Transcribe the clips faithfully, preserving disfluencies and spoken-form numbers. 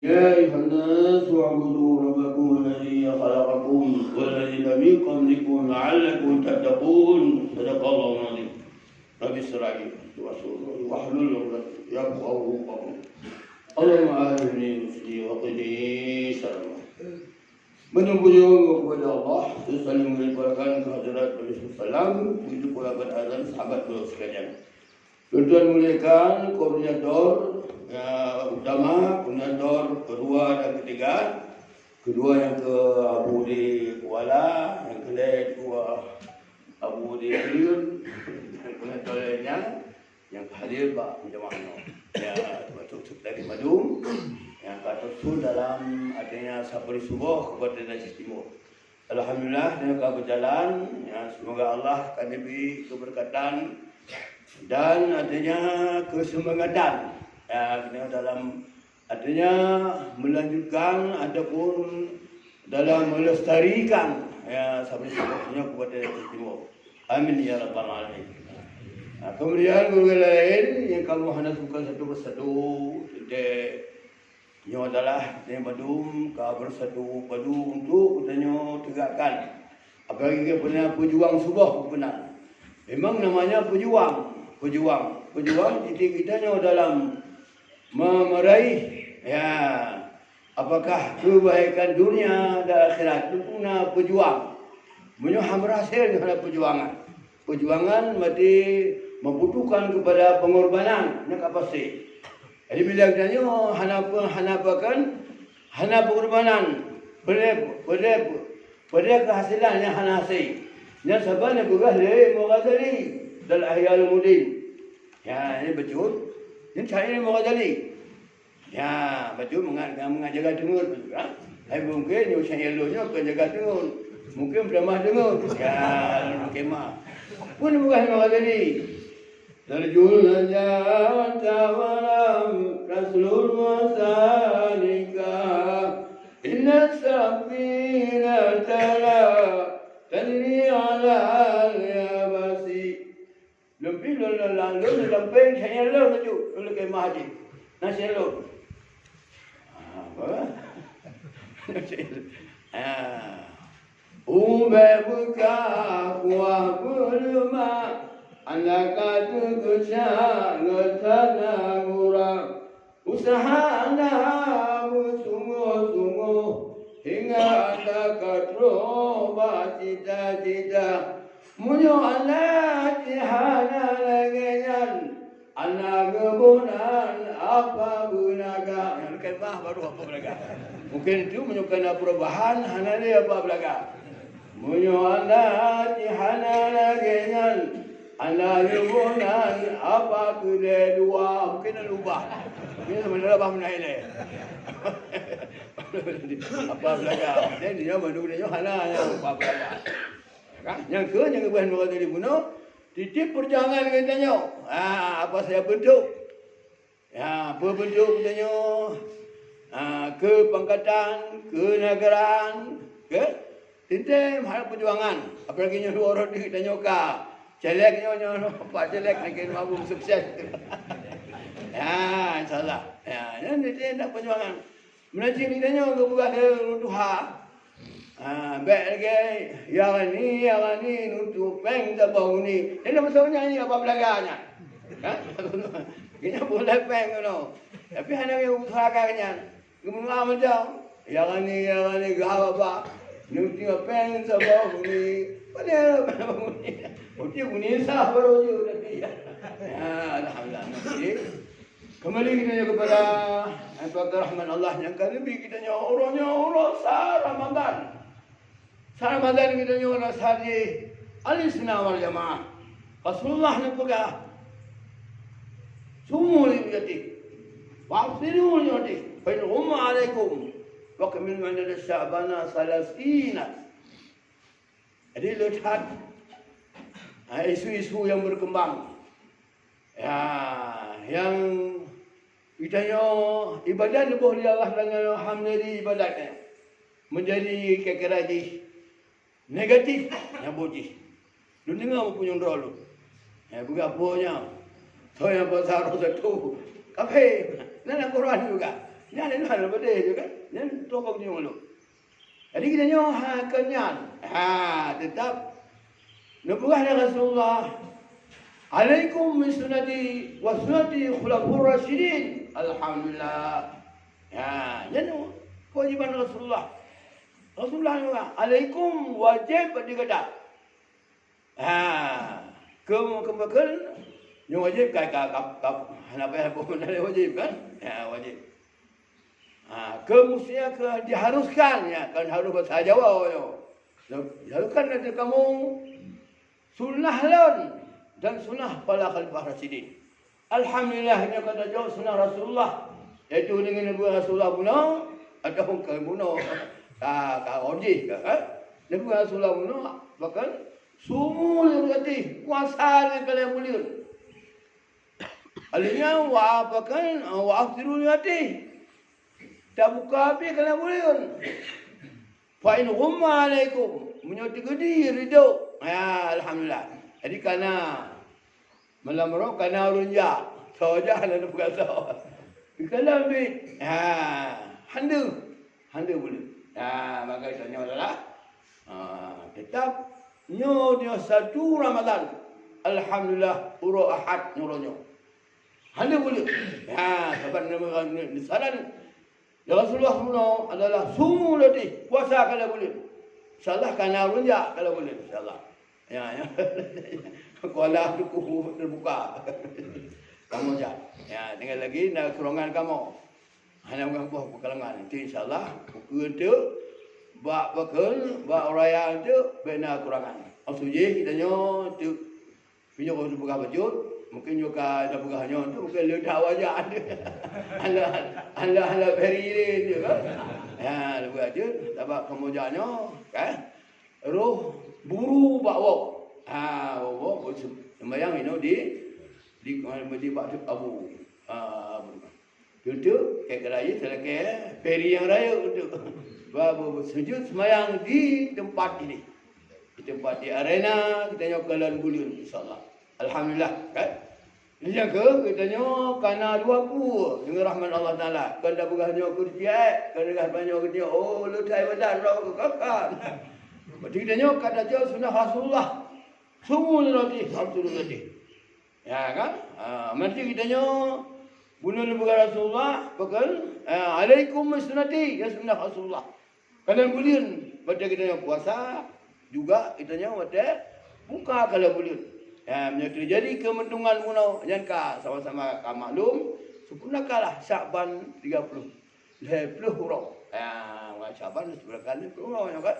يا أيها الناس اعبدوا ربكم الذي خلقكم والذين من قبلكم لعلكم تتقون. صدق الله العظيم. رب اشرح لي صدري واحلل عقدة يفقهوا قولي. اللهم ألهمني رشدي وقني شر ما. Meunyoe pujoe kepada Allah, seusalim melimpahkan kehadirat Nabi Sallam, begitu pula pada azan sahabat beliau sekalian. Tuan-tuan muliakan, koordinator, ya, utama, koordinator kedua dan ketiga. Kedua nyang keu Abu di Kuala, nyang keu lhèe dua Abu di Yun, nyang keu lhèe nyan, nyang hadir bak jamaah nyoe. Ya, termasuk sekretari madum, nyang ka teusun dalam, artinya, sabri suboh Kabupaten Aceh Timur. Alhamdulillah, dia ka berjalan. Ya, semoga Allah ka diberi keberkatan dan, artinya, kesemangatan, ya, kena dalam, artinya, melanjutkan ataupun dalam melestarikan, ya, sabri suboh nyoe Kabupaten Aceh Timur. Amin ya rabbal alamin. Nah, kemudian guru lain yang kamoe hana sebutkan satu persatu, teuntèe nyoe adalah teuntèe madum ka bersatu padu untuk geutanyoe tegakkan. Apalagi geupeuna peujuang suboh geupeuna. Memang namanya peujuang, peujuang, peujuang titik geutanyoe dalam me-, meraih, ya, apakah kebaikan dunia dan akhirat, itu na peujuang. Meunyoe hana berhasil, hana peujuangan. Peujuangan berarti membutuhkan kepada pengorbanan, nyan ka pasti. Jadi, bila geutanyoe hana pe-, hana pakan, hana pengorbanan, peue, peue, peue keuhasilan nyang hana hasé. Nyan saban nyang peugah lé Imam Ghazali dalam Ihya Ulumuddin. Ya, ini betul. Ini saya Imam Ghazali. Ya, bacut mangat, mangat jaga teungeut, bacut, ha? Hai mungken nyoe syair lôn nyoe kon jaga teungeut. Mungken peutamah teungeut. Ya, lôn kemah. Peue bukan jaga tadi? Tarjul najata wa lam taslul masalika. Inna safinata la tajri alal yabasi. Lôn pih lôn, lôn, lôn, lôn lam péng syair lôn laju, lôn lakèe mah jih. Na syair lôn. Ah, apa? Ah. Ubé beukah kuah beuleuma, aneuk ka teugeucak ngon tana gura. Useuha na beusunggoh-sunggoh, hingga ka troh bak cita-cita. Meunyoe aneuk jih hana lagèe nyan, aneuk geuboh nan apa beulaga. Nyang lakèe mah baru apa beulaga. Mungken itu meunyoe ka na perubahan, hana lé apa beulaga. Meunyoe aneuk jih hana lagèe nyan, aneuk geuboh nan apa keudè dua, mungken na lubah. Ini sebenarnya bah meunai lé. Apa beulaga. Jadi, dia mandum dia hana, hana apa beulaga. Kan? Nyang keu, nyang geuboh nibak tadi bunoe, tiep-tiep peujuangan geutanyoe. Ha, apa saja bentuk. Ya, peue bentuk geutanyoe, ah, keu pangkatan, keu neugara, keu teuntèe meuhadab peujuangan. Apalagi nyoe dua orang di geutanyoe ka caleg nyoe, nyoe, nyoe, Pak Caleg, mungkin mampu sukses. Ya, insya Allah. Ya, nyan teuntèe na peujuangan. Meunan cit geutanyoe geupeugah lé ureueng tuha. Ah, bèk lagèe, "Ya Ghani, ya Ghani, nutôp pèng saboh uni." Nyan na meusaboh nyan, nyan apa beulaga nyan. Ha? Geuhnyan boleh pèng keunoe. Tapi hana geuusaha ka nyan. Geumeunyoe mantong, "Ya Ghani, ya Ghani, geuhaba ba. Nutôp pèng saboh uni." Padahai uni. Uni sah baru ju tapi. Ya, alhamdulillah. Jadi, kembali kita kepada, eh, rahmat Allah nyang ka neubi kita nyoe uroe nyoe uroe sa Ramadan. Sa Ramadan kita nyoe rasa di ahli sunnah wal jamaah. Rasulullah neupeugah, "Sumu li ru'yatih, wa aftiru li ru'yatih, fa in ghumma alaikum, wa akmilu iddata sya'bana salasina." Jadi, le that, ha, isu-isu yang berkembang. Ya, nyang geutanyoe ibadat neuboh lé Allah Taala ham jadi ibadat nyan. Meunjadi kira-kira jih negatif, nyan buet jih. Lôn deungoe buku nyang droe lôn. Ya, peugah buet nyan. Soe nyang basa roh satu. Kafé. Nan Al-Quran juga. Nyan, nyan, nyan, beutôi je kan? Nyan, tokong nyoe lom. Jadi, kita nyoe, ha, kon nyan. Ha, tetap neupeugah lé Rasulullah, "Alaikum bi sunnati wa sunnati khulafur rasyidin." Alhamdulillah. Ha, nyan kewajiban Rasulullah. Rasulullah nyoe, "Alaikum," wajéb bak gata. Ha, keu, keu, keu, nyoe wajéb ka, ka, ka, ka, hana payah buet wajéb kan? Ha, wajéb. Ha, keu mesti keu diharuskan, ya, kan harus bahasa Jawa nyoe. Diharuskan dari kamu sunnah lôn dan sunnah para khalifah rasyidin. Alhamdulillah, nyoe ka tajok sunnah Rasulullah, yaitu deungon Nabi Rasulullah bunoe, ataupun ka bunoe, ka, ka ojih ka, eh? Nabi Rasulullah bunoe, bahkan sumu li ru'yatih, puasa lé kalian buleuen. Alheunya wa bahkan, wa aftiru li ru'yatih. Tabuka pih kalian buleuen. Fa in ghumma alaikum, meunyoe teugeudi ridôk, ya, alhamdulillah. Jadi kana malam roh kana ureueng jak, soe jak hana teupeugah soe. Dikala ambil, ha, hande, hande buleuen. Ha, maka tanyoe adalah, ha, tetap nyoe dia satu Ramadan. Alhamdulillah, uroe Ahad nyoe nyoe. Hande buleuen. Ha, sabab ni, ni, ni saran Ya Rasulullah bunoe adalah sumu li ru'yatih, puasa kala buleuen. Insyaallah kana ureueng jak kala buleuen, insyaallah. Ya, ya. Kuala duku teubuka. Kamoe jak. Ya, tinggai lagi na keurangan kamoe. Hana meugampông peukalangan. Nanti insyaallah, ukeue teuk bak bakheun, bak raya teuk bèk na keurangan. Maksud jih geutanyoe teuk Meunyoe ka teupeugah bacut, mungken nyoe ka teupeugah nyoe tu mungken le that wajah. Anda, anda, anda beri dia tu kan. Ya, teupeugah bacut, sabab kamoe jak nyoe, kan? Roh buru bak woe. Ha, woe, woe, sembahyang inoe di, di, di bak tu abu. Ha, abu. Tutup, keu geurayeuk talakèe peri nyang rayeuk tu. Ba, ba, ba, sujud seumayang di teumpat ini. Di teumpat di arena, geutanyoe kalon buleuen, insyaallah. Alhamdulillah, kan? Nyang keu geutanyoe kana dua pue deungon rahmat Allah Taala. Kon tapeugah nyoe keu ciek, kon tapeugah nyoe keu ciek, oh, leutai badan, roh keu kakak. Berarti geutanyoe ka tajok sunnah Rasulullah. Sumu li ru'yatih, aftiru li ru'yatih. Ya kan? Ha, berarti geutanyoe bunoe neupeugah Rasulullah, peugah, ha, "Alaikum bi sunnati," ya sunnah Rasulullah. Kalon buleuen, berarti geutanyoe puasa, juga geutanyoe watèe buka kalon buleuen. Ha, meunyoe teujadi keumeuntungan bunoe, nyan ka sama-sama ka maklum, sempurnakanlah Syakban tiga puluh. Lhèe ploh uroe. Ah, bulan Syaban sebulan kali ploh uroe nyoe kan.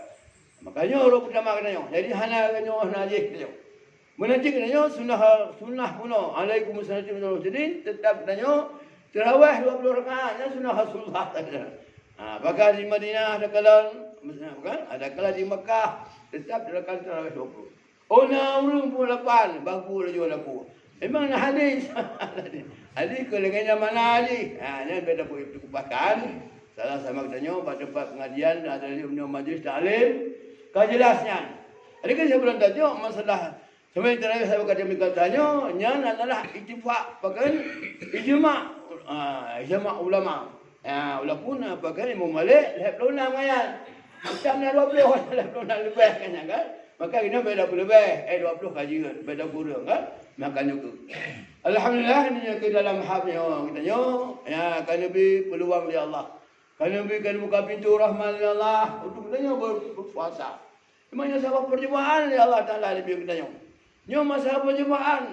Makanya uroe pertama keunoe nyoe. Jadi hana nyoe hana jih nyoe. Meunajih nyoe sunnah, sunnah bunoe. Alaikum sunnati wa sunnati. Jadi tetap nyoe tarawih dua puluh rakaat nyan sunnah Rasulullah. Ha, bahkan di Madinah ada kalan, bukan? Ada kalan di Mekah tetap dilakukan tarawih dua puluh. Oh, na ureueng pukul lapan, bagus laju laku. Memang na hadis. Hadis keu lagèe nyan mana hadis? Ha, nyan beda pun itu kupakan. Salah sama geutanyoe bak teumpat pengajian dan ada di majlis taklim. Ka jelas nyan. Jadi kan sebelum tajok masalah seumayang tarawih sahabat kata mikal tanyoe, nyan adalah ittifak, bahkan ijma', ah, ijma' ulama. Ya, walaupun, ah, pakai Imam Malik lhèe ploh nam ayat. Macam na dua ploh, lhèe ploh nam leubeh kan, ya kan? Maka inoe beda peuleubeh, eh, dua ploh ka jeuet, beda kureueng kan? Maka nyoe keuh. Alhamdulillah, nyoe keuh dalam hab nyoe geutanyoe, ya, ka neubri peuluang lé Allah. Ka neubri, ka neubuka pintoe rahmat lé Allah untuk geutanyoe ber-, berpuasa. Memang nyoe sabab percobaan lé Allah Taala neubri geutanyoe. Nyoe masa percobaan.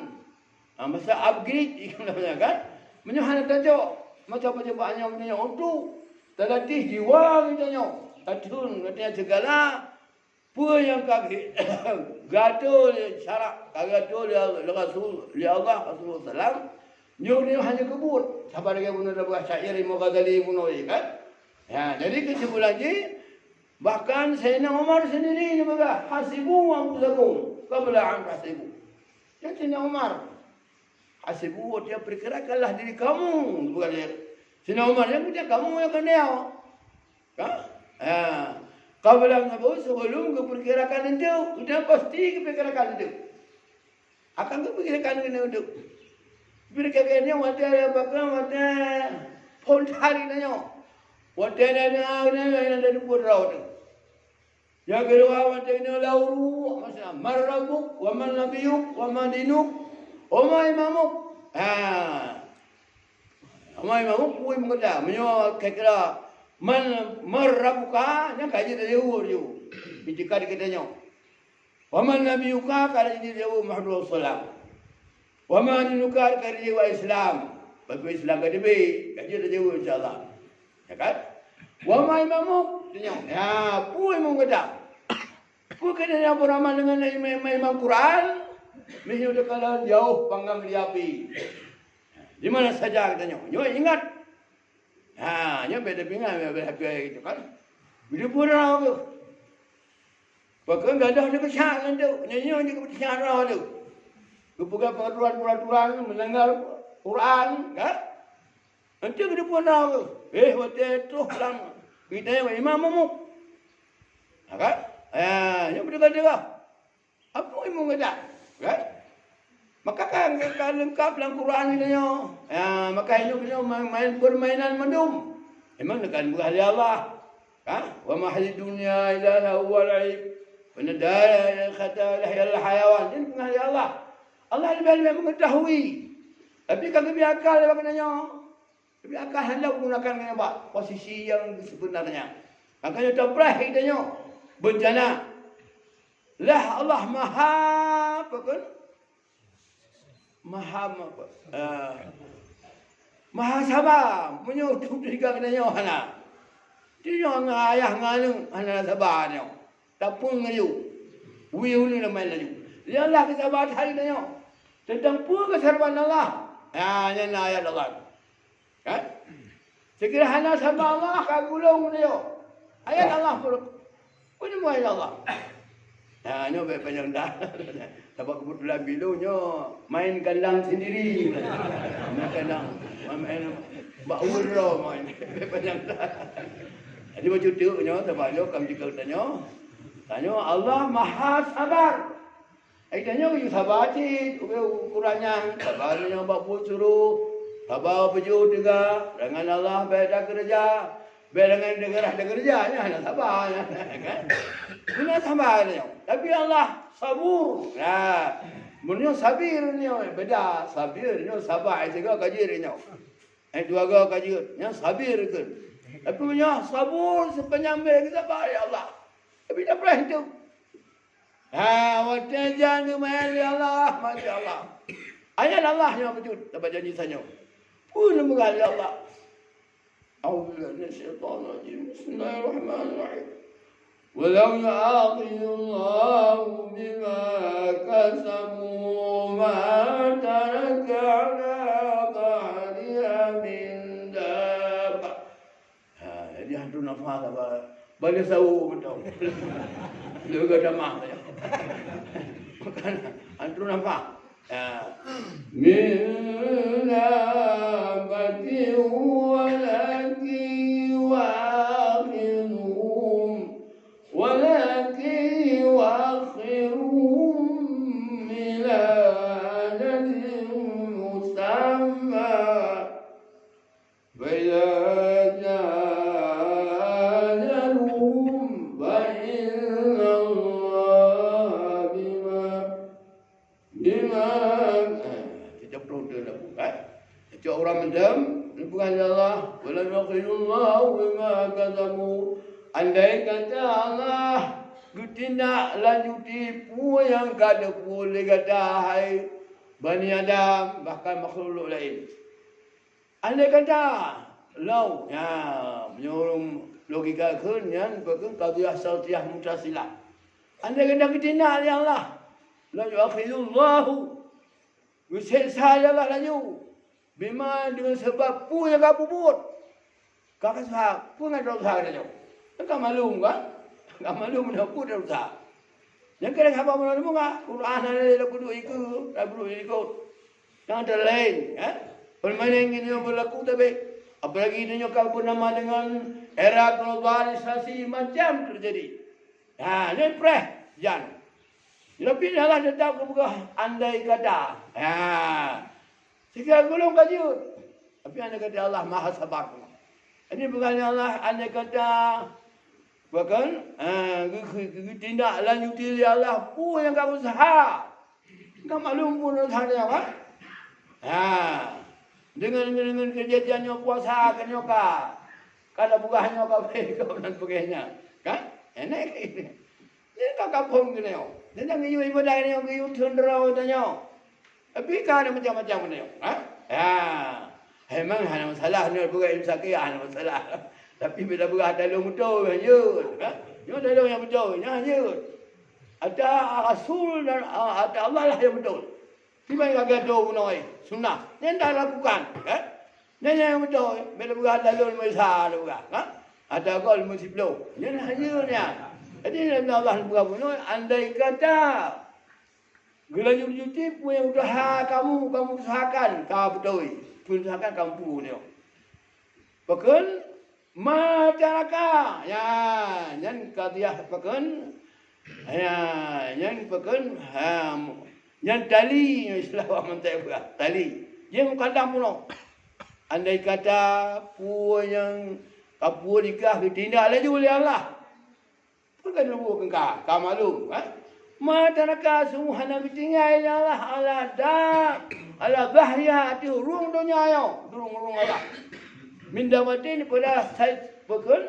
Ha, masa upgrade, kan? Meunyoe hana tajok, masa percobaan nyoe, nyoe untuk talatih jiwa geutanyoe. Tatheun geutanyoe segala peue nyang ka geuatoe lé syarak, ka geuatoe lé, lé Rasul, lé Allah, Rasulullah sallam, nyoe, nyoe hana keubuet. Saban lagèe bunoe tapeugah syair Imam Ghazali bunoe, kan? Ya, jadi kesimpulan jih, bahkan Saidina Umar sendiri neupeugah, "Hasibu anfusakum qabla an tuhasibu." Ya, Saidina Umar, "Hasibu," dia perkirakanlah diri kamu, bukan dia. Saidina Umar, yang dia kamu yang kena. Kan? Ha. Qabla an tuhasibu, sebelum geuperkirakan itu, udah pasti geuperkirakan itu. Akan geuperkirakan kena untuk. Perkirakan nyoe watèe, bahkan watèe Kon that geutanyoe. Watèe na deungoe geutanyoe, na teupeue droe teuh. Nyang keudua, watèe geutanyoe lam ruh, maksudnya, "Man rabbuk, wa man nabiyyuk, wa ma dinuk, wa ma imamuk." Ha. "Wa ma imamuk," peue imum gata. Meunyoe kira-kira, "Man, man rabbuka," nyan ka jeuet tajaweueb ju. Itikad geutanyoe. "Wa man nabiyyuka," ka jeuet tajaweueb Muhammad sallallahu alaihi wasallam. "Wa ma dinuka," ka jeuet tajaweueb Islam. Bak Islam ka teubiet, ka jeuet tajaweueb insya Allah. Ya kan? "Wa ma imamuk," tanyong. Ya, peue imum gata? Peue keuh nyang beuramal deungon imam-imam Quran? Meuh nyoe teukalon jauh panggang di api. Di mana saja geutanyoe. Nyoe ingat. Ha, nyoe bèk tapeuingat, bèk, bèk, bèk, gitu kan. Bila pun orang tu. Pakon gadôh dia keucat ngon tu. Nyoe, nyoe dia keucat roh tu. Geupeugah peraturan-peraturan, meulanggar Quran, kan? Nanti geupeugah roh tu. Eh, watèe troh lam. Kita yang imam mamuk. Ha, kan? Ha, nyoe beutôi-beutôi. Apa imum gata? Kan? Maka kan, kan leungkap lam Quran geutanyoe. Ya, maka inong geutanyoe main, main permainan mandum. Memang neukalon beugah lé Allah. Kan? "Wa ma hadhihi dunya illa lahwun wa la'ib. Wa inna ad-dara lal akhirati lahiya lil hayawan." Nyan beugah lé Allah. Allah leubeh-leubeh mengetahui. Tapi ka geubri akal bak geutanyoe. Tapi akan hendak menggunakan keuneuk bak posisi nyang sebenarnya. Makanya tapreh geutanyoe bencana. Lah Allah maha, apa kan? Maha apa? Ah. Maha saba. Meunyoe teuka geutanyoe hana. Tanyoe ngon ayah ngon aneuk hana saba nyoe. Tapeueng laju. Wie uneuen lam maén laju. Lé Allah geusaba that geutanyoe. Teuntang peue keusabaran Allah? Ha, nyan na ayat Allah. Kan? Sekira hana saba Allah ka gulong geutanyoe. Ayat Allah pun. Peue nyoe ayat Allah? Ha, nyoe bèk panyang dah. Sabab keubeutulan bilong nyoe main kandang sendiri. Main kandang. Main bak uroe main. Bèk panyang dah. Jadi, bacut teuk nyoe, sabab nyoe kam jikeu tanyoe. Tanyoe Allah Maha Sabar. Ai tanyoe yue saba cit, ubé ukuran nyan, saba nyoe bak buet suruh, saba beujeuet teuga, deungon Allah bèk takeureuja, bèk deungon teugeurah takeureuja, nyan hana saba, kan? Hana saba tanyoe. Tapi Allah Sabur. Nah, meunyoe Sabir nyoe beda, Sabir nyoe saba, ai sigoe ka jeuet nyoe. Ai dua goe ka jeuet, nyan Sabir kheun. Tapi meunyoe Sabur, seupanyang bèk geusaba, ya Allah. Tapi dak preh itu. Ha, watèe jan geumaén lé Allah, masya Allah. Ayat Allah nyang beujeuet, dapat janji tanyoe. Peue lôn peugah lé Allah? A'udzubillahi minasyaitonirrajim. Bismillahirrahmanirrahim. Walau yu'akhidullahu bima kasabu ma taraka 'ala dhahriha min dabbah. Ha, jadi hantu nafah saba. Bani sawo beutôi. Leuga damah saja. Bukan hantu nafah. Ha. Min dabbatin walakin yu'akhiruhum, walakin yu'akhiruhum ila ajalin musamma. فإذا جاء أجلهم فإن الله بما، بما، eh, tiga puluh dua lagu, kan? Cok ureueng mendem, leupeue lé Allah, "Wa la yu'akhidullahu bima kasabu." Andai kata Allah geutindak lanjuti peue nyang ka teupeue lé gata, hai Bani Adam, bahkan makhluk laén. Andai kata, lau, ya, meunyoe logika kheun nyan, pakon qadhiyah syartiyah muttasilah. Andai kata geutindak lé Allah, la yu'akhidullahu, geuseksa lé Allah laju, bima, deungon sabab peue nyang ka peubuet. Ka, ka sabab peue nyang ka peubuet laju. Kan ka malum kan? Ka malum na peue dosa. Nyang keuneuk haba meunurot muka, Quran hana lé lôn peuduek ikeue, lôn peuduek ikot. Nyang ada laén, eh? Permainan geutanyoe beulaku tabé. Apalagi tanyoe ka beunama dengan era globalisasi macam terjadi. Ha, nyoe preh jan. Tapi Allah tetap geupeugah andai kata. Ha. Siga gulong ka jeuet. Tapi andai kata Allah Maha Sabar. Ini bukan Allah, andai kata, bukan, ha, geu-, geu-, geutindak lanjuti lé Allah peue nyang ka usaha. Ka maklum pun usaha nyoe, kan? Ha. Dengan, dengan, dengan kejadian nyoe puasa ka nyoe ka. Ka na peugah nyoe ka beuh, dan sebagainya. Kan? Enak. Nyan ka kaphon geutanyoe. Dan nyang geuyue ibadah geutanyoe, geuyue theun droe geutanyoe. Tapi ka na macam-macam geutanyoe. Ha? Ya. Memang hana masalah, nyoe peugah ilmu sakit, hana masalah. Tapi bila peugah ata lôn beutôi, hanjeuet. Ha? Nyoe ata lôn nyang beutôi, nyan hanjeuet. Ata Rasul dan, ah, ata Allah lah nyang beutôi. Kiban ka geutanyoe bunoe, sunnah. Nyan dak lakukan, kan? Nyan nyang beutôi, bila peugah ata lôn meusisa, peugah, ha? Ata goe meusiploh. Nyan hanjeuet nyan. Jadi, Nabi Allah peugah bunoe, andai kata geulanjut-lanjuti peue nyang usaha kamu, kamu usahakan, ka beutôi. Peue usahakan kamu peubuet nyoe. Pakon? Ma taraka. Ya, nyan qadhiyah pakon? Ya, nyan pakon? Ha, nyan tali, istilah awak mantek peugah, tali. Jih mukadam bunoe. Andai kata peue nyang ka peubuet di kah geutindak laju lé Allah. Peue ka neubuet keu ka, ka maklum, eh? Ma taraka, sungguh hana geutinggai lé Allah ala da-, ala zahriha, ateueh rhueng donya nyoe, rhueng-rhueng Allah. Min dabbatin, daripada sai-, pakon?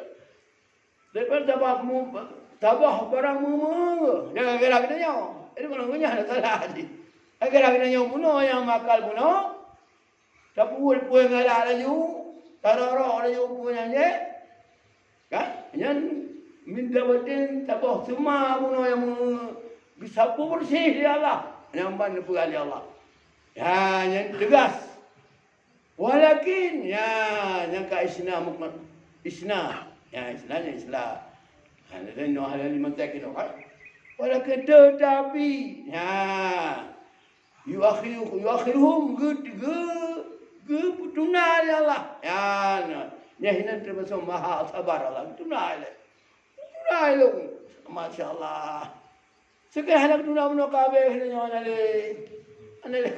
Daripada saboh mu-, saboh barang meu-, meu-, gara-gara geutanyoe. Jadi, barang geutanyoe hana salah jih. Gara-gara geutanyoe bunoe nyang makal bunoe, tapeubuet peue nyang galak laju, tarok-rok laju peue nyang jeuet. Kan? Nyan min dabbatin, saboh seuma bunoe nyang meu-, geusapeue beureuséh lé Allah, nyang ban neupeugah lé Allah. Ya, nyan teugas. Walakin, ya, nyang ka isna mukma-, isna. Ya, isna nyan isna. Ha, dan nyoe hal lima tak kilo, kan? Walakin, tetapi, ya, Yuakhiru-, yuakhiruhum, geu-, geu-, geupeutunda lé Allah. Nyan, nyan hinan teumasok Maha Sabar Allah. Geutunda lé. Geutunda lé. Masya Allah. Seukeu hana geutunda bunoe ka abéh nyoe, hana lé. Hana lé.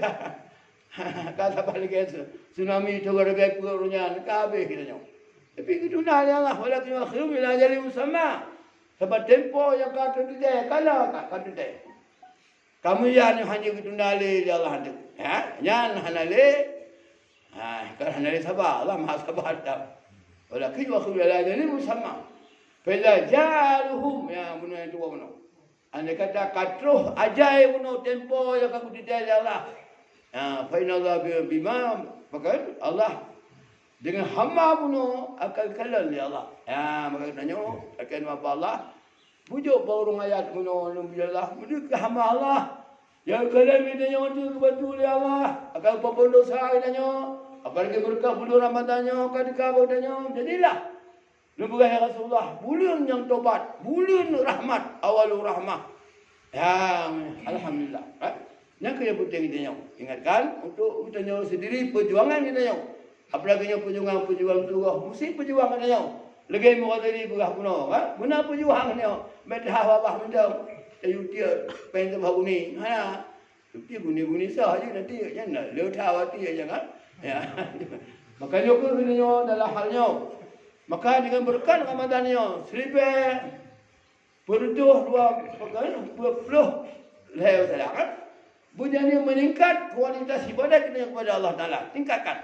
Ka saban lagèe tsu-, tsunami teuga ribèe peuet nyan, ka abéh nyoe. Tapi geutunda lé Allah, walakin yuakhiruhum ila ajalin musamma. Sabab tempo nyang ka teuteuntèe, ka na ka, ka teuteuntèe. Kamoe nyan hana geutunda lé, lé Allah tu. Ha? Nyan hana lé. Ha, kan hana lé sabar. Allah Maha Sabar that. Walakin yuakhiru ila ajalin musamma. Fa idza jaa ajaluhum, ya, bunoe nyang tuwoe bunoe. Andai kata ka troh ajai bunoe tempo nyang ka geutitèe lé Allah. Ha, fa inna Allah bi-, bima, pakon? Allah deungon hamba bunoe akan kalon lé Allah. Ha, maka geutanyoe akan hamba Allah. Bujok bak ureueng ayat bunoe, alhamdulillah, meunyoe keu hamba Allah. Nyang keuleuen geutanyoe teuh geubantu lé Allah, akan peuamphon desya geutanyoe, apalagi beureukat buleuen Ramadhan nyoe ka teuka bak geutanyoe. Jadilah, neupeugah, "Ya Rasulullah, buleuen nyang tobat, buleuen rahmat, awalur rahmah." Ya, alhamdulillah. Ha? Nyan keuh nyang peunteng geutanyoe. Ingatkan, untuk geutanyoe sendiri, peujuangan geutanyoe. Apalagi nyoe peujuangan-peujuangan tugoh, musti peujuang geutanyoe. Lagèe Mughazali peugah bunoe, kan? Meunan peujuang nyoe, bèk teuhah babah mantong. Tayue tiek, péng teuboh guni. Hana. Tapi guni-guni sah jih nanti, nyan na, le that awak tiek, ya kan? Ya. Maka nyoe keuh geutanyoe dalam hal nyoe. Maka deungon beureukat Ramadhan nyoe, siribèe peureutôh dua puluh lhèe salah, kan? Beujadi meuningkat kualitas ibadat kita kepada Allah Taala, tingkatkan.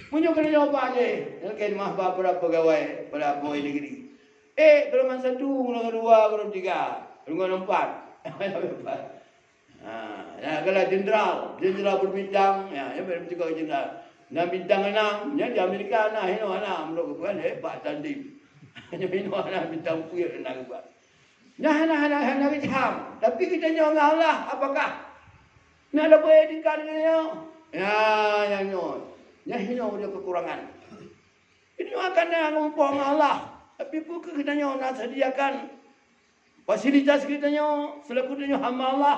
Meunyoe keuneuk nyoe Pak jih, kheun mah bak para peugawai, para pegawai negeri. Eh, golongan satu, golongan dua, golongan tiga, golongan empat. Ha, ya, kalau jenderal, jenderal berbintang, ya, ya, berbintang jenderal. Dan bintang enam, ya, di Amerika na, hino na, menurut bukan, eh, Pak Tandim. Hino na, bintang puih na buat. Nah, nah, nah, nah, nah, nah, tapi kita nyoe ngon Allah, apakah na leubeh tingkat nyoe? Ya, nyang nyoe. Nyan hino dia kekurangan. Ini akan na meumpoh ngon Allah. Tapi peu kheueh geutanyoe na sediakan fasilitas geutanyoe, seulaku tanyoe hamba Allah.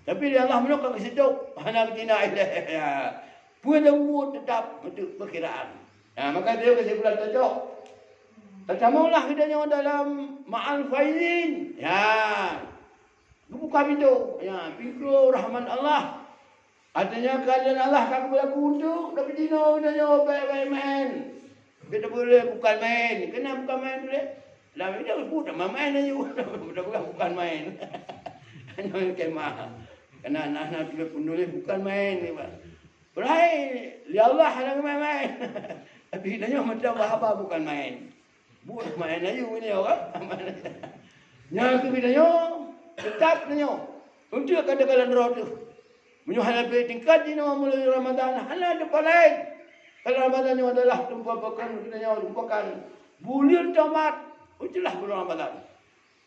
Tapi lé Allah meunyoe ka geuseutôt, hana geutina ilèe. Ya. Peue nyang buet teutap meuteuk peukiraan. Ya, maka dia keusimpulan tacok. Tatamonglah geutanyoe dalam ma'al faizin. Ya. Geubuka pintoe. Ya, pintoe rahmat Allah. Artinya, keuadaan Allah ka geubri untuk, tapi jinoe geutanyoe bèk-bèk main. Kita boleh bukan main. Kenapa bukan main boleh? Lam itu bukan main aja. Bukan, bukan main. Hanya kemah. Karena anak-anak tulis penulis bukan main ni, Pak. Peulai, ya Allah, hana main-main. Tapi geutanyoe macam haba bukan main. Buet main ayu ini orang. Nyan keuh geutanyoe, tetap tanyoe. Untuk kata-kata droe teuh. Meunyoe hana bri tingkat jinoe meulalu Ramadan, hana teupalai. Kalau Ramadan nyoe adalah tumpuan pekan, geutanyoe lupakan. Buleuen tobat, itulah buleuen Ramadan.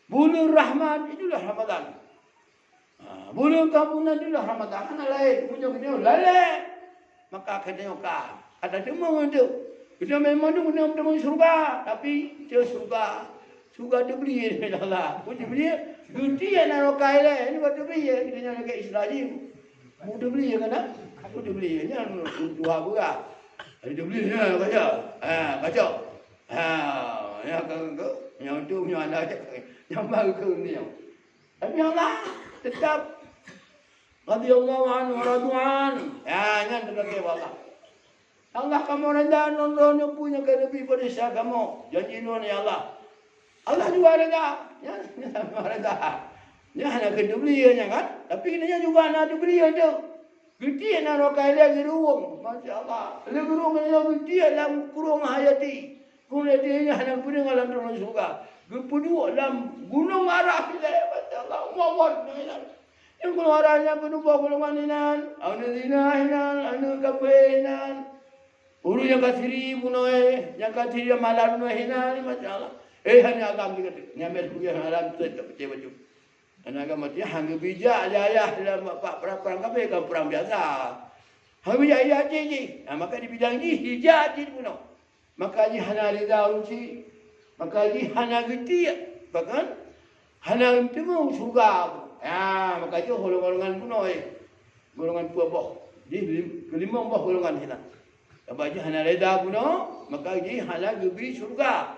Buleuen rahmat, itulah Ramadan. Ha, buleuen keampunan itulah Ramadan, hana laén. Meunyoe geutanyoe lalée, maka geutanyoe ka. Ka tateumé untuk. Geutanyoe memang tu geutanyoe meuteumé syeuruga, tapi teu syeuruga. Syeuruga teubri lé Allah. Peue teubri? Geutiek na rokai lé. Ini buat teubri ya. Geutanyoe lagée Islam jih. Peue teubri ya kana? Peue teubri ya. Nyan tuha beurah. Ada teubri ya, baca. Ha, baca. Ha, ya, ke, ke, yang tu, yang ada, yang baru ke ni. Tapi Allah tetap radhiyallahu anhu wa radu an. Ya, nyan teuka Allah. Allah kamoe reda ngon droe nyoe peue nyang ka leubeh pada sisa kamoe. Janji droe ya Allah. Allah juga reda. Ya, Allah reda. Nyan hana keu teubri nyan kan? Tapi nyan juga hana teubri tu. Geutiek na rokai lé geuruweueng. Masya Allah. Lé geuruweueng nyan geutiek lam kurung hayati. Keumudian nyan hana peudeungoe lam droe syeuruga. Geupeuduek lam gunong Araf ilée, masya Allah, mawöt nyan. Nyang gunong Araf nyan peunuboh golongan inan, aneuk zina inan, aneuk kafé inan. Ureuëng nyang ka siri bunoe, nyang ka siri malam bunoe inan, masya Allah. Eh, hana agam di kata. Nyamel buya malam tu tak pecah baju. Hana agam mati, hana bijak ayah lam bak perang-perang kafé, kan perang biasa. Hana bijak ayah cik jih. Ha, maka di bidang jih, hijak cik bunoe. Maka jih hana rida ureuëng chik, maka jih hana geutiek, bahkan hana teumé syeuruga. Ya, maka jih golongan bunoe, golongan peuet boh, jih lim-, keulimong boh golongan sinan. Sabab jih hana rida bunoe, maka jih hana geubri syeuruga.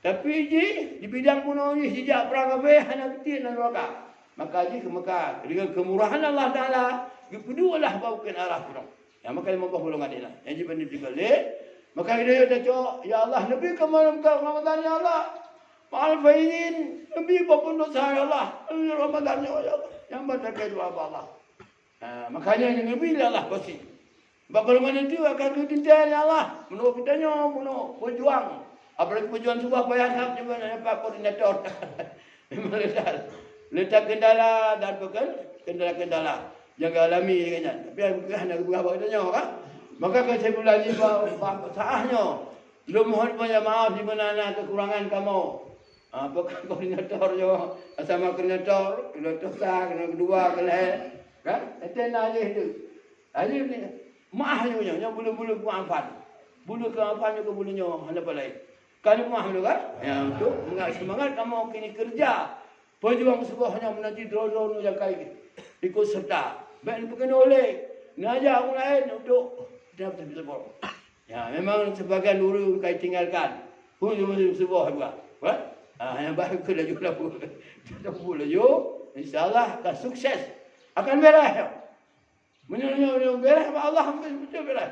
Tapi jih di bidang bunoe jih sijak prang kafé hana geutiek na neuraka. Maka jih keu Mekah, deungon keumurahan Allah Taala, geupeuduek lah bak Bukét Araf bunoe. Ya, maka limong boh golongan nyan. Nyang jih bandum tiga lé. Maka geutanyoe tacok, "Ya Allah, neubi kamoe lam Ramadan, ya Allah. Ma'al faizin, neubi walaupun dosa, ya Allah. Neubi Ramadan nyoe, ya Allah." Nyang ban teuka doa bak Allah. Ha, makanya neubi lé Allah pasti. Bak golongan nyan tu akan geuteuntèe, ya Allah. Meunurot geutanyoe, meunurot peujuang. Apalagi peujuang suboh payah that, cuma dapat koordinator. Memang le that. Le that kendala dan bukan kendala-kendala nyang geualami dengan nyan. Tapi nyang peugah hana geupeugah bak geutanyoe, kan? Maka keusimpulan jih bah, bah saah nyoe, lôn mohon banyak maaf di mana na kekurangan kamoe. Ah, bukan koordinator nyoe, sama koordinator, koordinator sa, koordinator kedua, kelhèe, kan? Enten na jih tu. Akhirnya, maah nyoe nyoe, nyoe buleuen-buleuen keumaafan. Buleuen keumaafan nyoe keu buleuen nyoe, hana palai. Ka leumoh lé kan? Ya, untuk meusemangat kamoe keuneuk keureuja. Peujuang suboh nyoe meunan cit droe-droe nyoe nyang ka ikot serta. Bèk neupeukeunong lé. Neuajak ureueng laén untuk dapat saboh. Ya, memang sebagian ureueng ka ditinggalkan. Pun suboh juga. Kan? Ha, nyang baru ke laju-laju. Tetap laju. Insya Allah akan sukses. Akan beres. Meunyoe nyoe, nyoe beureh bak Allah, beutôi beureh.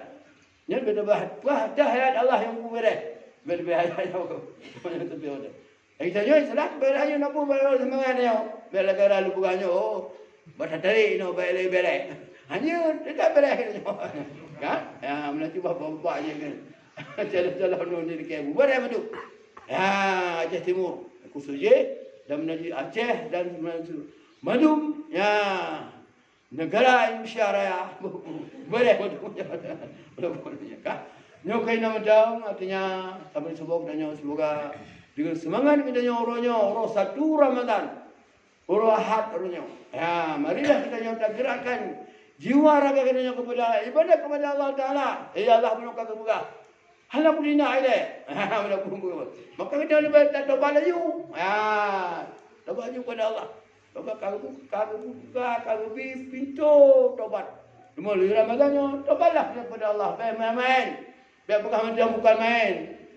Nyan beutôi bah, bah dah ayat Allah nyang beureh. Beureh ayat nyoe. Nyoe teubiet udah. Hai tanyoe Islam beureh nyoe, napa beureh seumangat nyoe? Bèk lagèe ureueng peugah nyoe, oh, bah tatarek nyoe, bèk lé beureh. Hanya tetap beureh nyoe. Kan? Ya, meunan cit bah bapak je kan. Calon-calon nyoe ni dikeu. Beureh beutôi. Ya, Aceh Timur. Khusus je dan meunan cit Aceh dan meunan cit Bandung. Ya. Negara Indonesia Raya. Boleh, boleh, boleh, boleh, kan? Nyoe keuh na mantong, artinya, saban suboh geutanyoe semoga dengan semangat geutanyoe uroe nyoe, uroe satu Ramadan, uroe Ahad uroe nyoe. Ya, marilah geutanyoe tagerakkan jiwa raga geutanyoe kepada ibadah kepada Allah Taala. Ya Allah, bunoe ka geupeugah, hana peulindak ilée. Hana peulindak. Maka geutanyoe leubeh tatobat laju. Ha, tobat laju kepada Allah. Tobat ka geubu-, ka geubuka, ka geubi pintoe tobat. Teuma lé Ramadan nyoe, tobatlah kepada Allah, bèk main-main. Bèk peugah macam bukan main.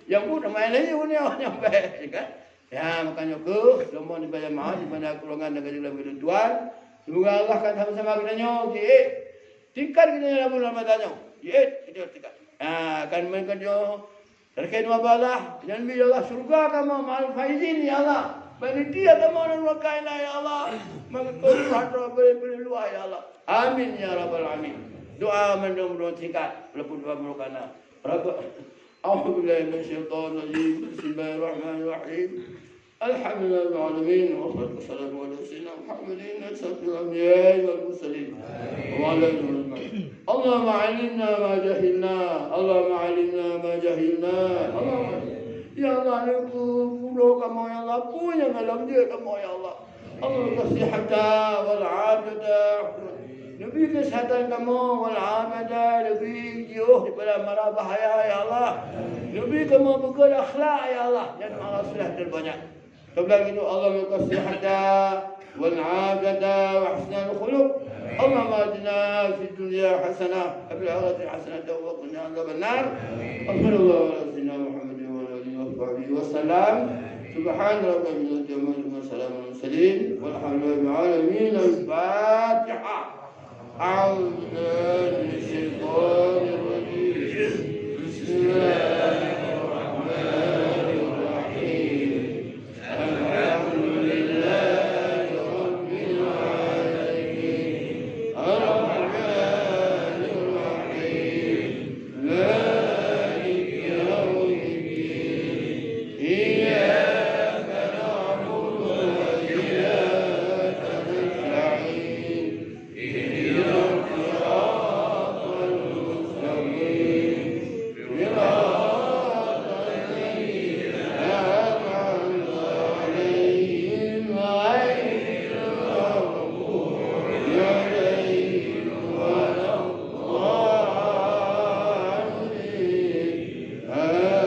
Nyang buet main laju nyoe, nyang bèk, kan? Ya, makanya keuh, lôn mohon ibadah maaf, ibadah keurangan dan kejelehan geutanyoe Tuhan. Semoga Allah akan sama-sama geutanyoe, cit. Tingkat geutanyoe lam buleuen Ramadhan nyoe. Jeuet, jeuet tingkat. Ah, kan meukeunyoe. Teureukén dua balaih, nyan bi ya Allah, syeuruga kamoe ma'al faizin, ya Allah. Panitia kamoe ngon kaina, ya Allah. Maka kau rahmat beri, beri luar, ya Allah. Amin, ya Rabbal Alamin. Doa mandum ureueng singkat, walaupun dua puluh kana. Rabbal, A'udzubillahi minasyaitonirrajim. Bismillahirrahmanirrahim. Alhamdulillahirabbil alamin. Wassalatu wassalamu ala sayyidina Muhammadin asyrafil anbiya'i wal mursalin. Wa ala alihi wa sahbihi. Allahumma 'allimna ma jahilna. Allahumma 'allimna ma jahilna. Allahumma, ya Allah, neupeubudoe kamoe, ya Allah, peue nyang ka lom jeuet kamoe, ya Allah. Allahumma kasihata wal afiyata. Neubri keuseuhatan kamoe, wal afiyata, neubri jiôh daripada mara bahaya, ya Allah. Neubri kamoe beugöt akhlak, ya Allah, dan amal saleh terbanyak. Keublah itu, Allahumma kasihata wal afiyata wa husnal khuluq. Allahumma atina fid dunya hasanah wa fil akhirati hasanah wa qina adzabannar. Wa sallallahu ala sayyidina Muhammadin wa ala alihi wa sahbihi wa sallam. Subhana rabbika rabbil izzati amma yasifun, wa salamun alal mursalin, walhamdulillahi rabbil alamin. Al-Fatihah. أعوذ بالله من الشيطان الرجيم. بسم الله الرحمن الرحيم. الحمد لله رب العالمين. الرحمن الرحيم. مالك يوم الدين. إياك نعبد وإياك نستعين. اهدنا الصراط المستقيم. صراط الذين أنعمت عليهم غير المغضوب عليهم ولا الضالين. آمين.